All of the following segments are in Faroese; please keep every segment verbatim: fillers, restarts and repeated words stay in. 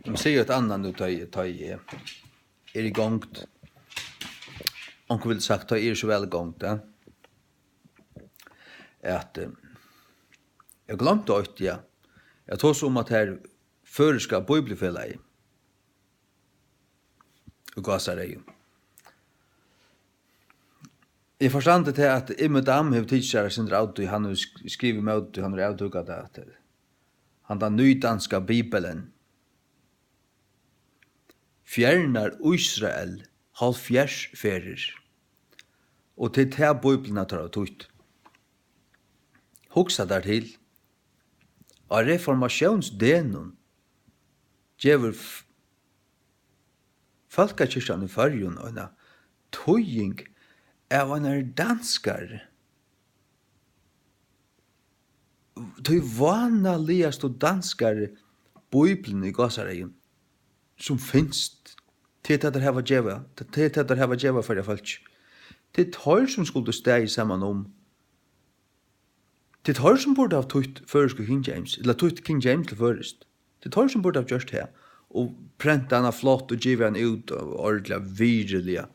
Eg sigi eitt annað nú, tá eg, tá eg eri í gongd. Onkur vildi sagt, tá eg eri so væl í gongd, ja. At, eh, eg gloymdi eitt, ja. Eg tosi um at her føroyska bíbliufelagið í Gásareygum. Eg forstandi tað, at Immi Dam hevur tikið sær eitt sindur av tí, hann hevur sk-, skrivað ímóti tí, hann hevur avdúkað tað, at, eh, handan nýdanska Bibelen fjernar Ísrael hálvfjerðs ferðir, og tað er ta Bíbliuna, teir hava týtt. Hugsa tær til, á reformatiónsdegnum gevur f-, Fólkakirkjan í Føroyum eina týðing av einari danskari, tí vánaligastu danskari bíbliuni í Gásareygum, sum finst. Tað er tað, teir hava at geva, tað er tað, teir hava at geva Føroya fólki. Tað er teir, sum skuldu staðið saman um. Tað er teir, sum burdu havt týtt føroysku King James, ella týtt King James til føroyskt. Tað er teir, sum burdu havt gjørt tað, og prentað hana flott og givið hana út og ordiliga virðiliga.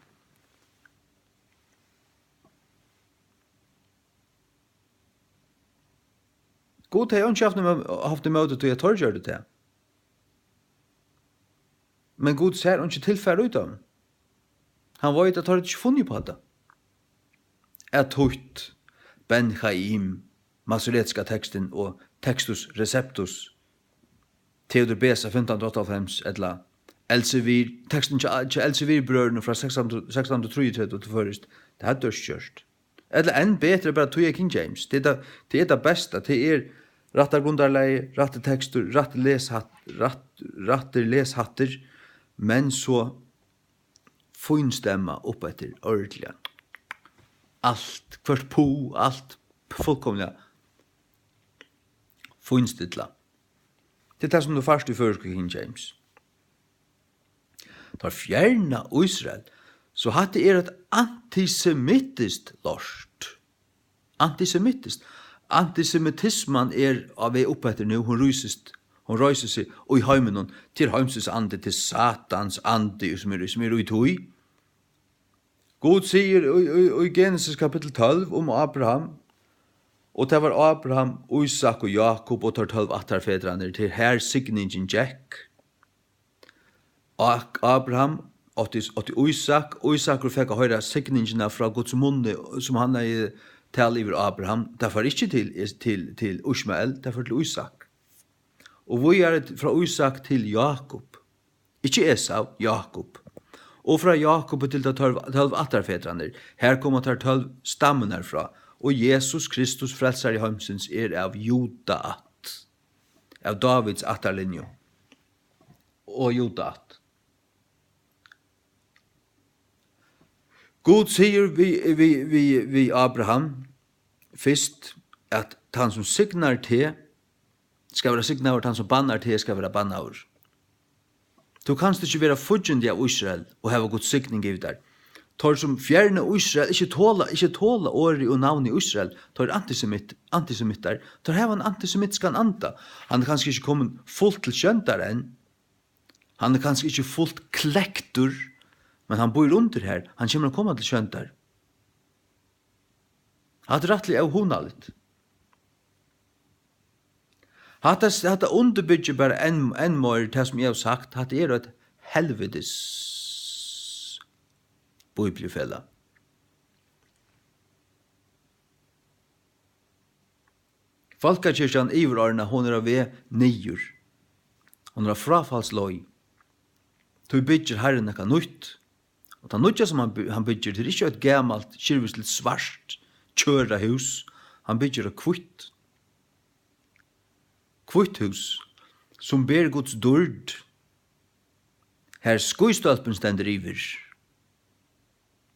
Gud hevði einki havt ímó-, havt ímóti tí, at teir gjørdu tað. Men Gud sær einki tilfar í teimum. Hann veit, at teir hava ikki funnið upp á tað. At týtt Ben Chaim, masoretiska tekstin, og Textus Receptus, Theodor Beza, fimtan hundrað og áttaoghálvfems, ella Elsevier, tekstin hjá, hjá Elsevier-brøðrunum frá sekstan, sekstan hundrað og trýogtretivu til føroyskt, tað hevði teir ikki gjørt. Ella enn betri, bara týða King James. Tað er tað, tað er tað besta. Tað er rætta grundarlagið, rætti tekstur, rætti leshatt-, rætt, rættir leshættir, men so fín stemma upp eftir, ordiliga. Alt, hvørt pu, alt fullkomiliga fínstillað. Tað er tað, sum tú fært í føroysku King James. Teir fjerna Ísrael. So hatta er eitt antisemitiskt lort. Antisemitiskt. Antisemitisman er á veg upp eftir nú. Hon rísist, hon reisir seg í heiminum. Til heimsins andi, til Satans andi, sum er, sum er í tí. Gud sigur í, í, í Genesis kapittul tólv um Abraham, og tað var Abraham, Ísak og Jákup og teir tólv ættarfedrarnir, til har signingin gekk. Ak-, Abraham átti, átti Ísak, Ísakur fekk at hoyra signingina frá Guds munni, sum hann hevði talað yvir Abraham. Tað fór ikki til, til, til Ísmael, tað fór til Ísak. Og víðari frá Ísak til Jákup. Ikki Esau, Jákup. Og frá Jákupi til teir tólv, tólv ættarfedrarnir. Har koma teir tólv stammurnar frá. Og Jesus Kristus, frelsari heimsins, er av Júda ætt. Av Dávids ættarlinju. Og Júda ætt. Gud sigur við, við, við, við Abraham fyrst, at tann sum signar teg, skal vera signaður, tann sum bannar teg, skal vera bannaður. Tú kanst ikki vera fíggindi av Ísrael og hava Guds signing yvir tær. Teir sum fjerna Ísrael, ikki tola, ikki tola orðið og navnið Ísrael, teir eru antisemitt-, antisemittar, teir hava ein antisemitiskan anda. Hann er kanska ikki komin fult til sjóndar enn, hann er kanska ikki fult klektur, men hann býr undir har, hann kemur at koma til sjóndar. Hatta er rættiliga óhugnaligt. Hatta, hatta undirbyggir bara enn, enn meir tað, sum eg havi sagt, hatta er eitt helvitis bíbliufelag. Fólkakirkjan yvirorðnað, hon er á veg niður. Hon er á fráfallsleið. Tí byggir Harrin nakað nýtt. Og tað nýggja, sum hann by-, hann byggir, tað er ikki eitt gamalt, skirvist til svart, tjørað hús. Hann byggir eitt hvítt, hvítt hús, sum ber Guds dýrd, har skístólpin stendur yvir.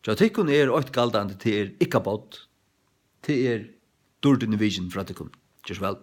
Hjá tykkum er eitt galdandi, tað er Ikabod. Tað er dýrdin í vitjan frá tykkum. Ger so væl.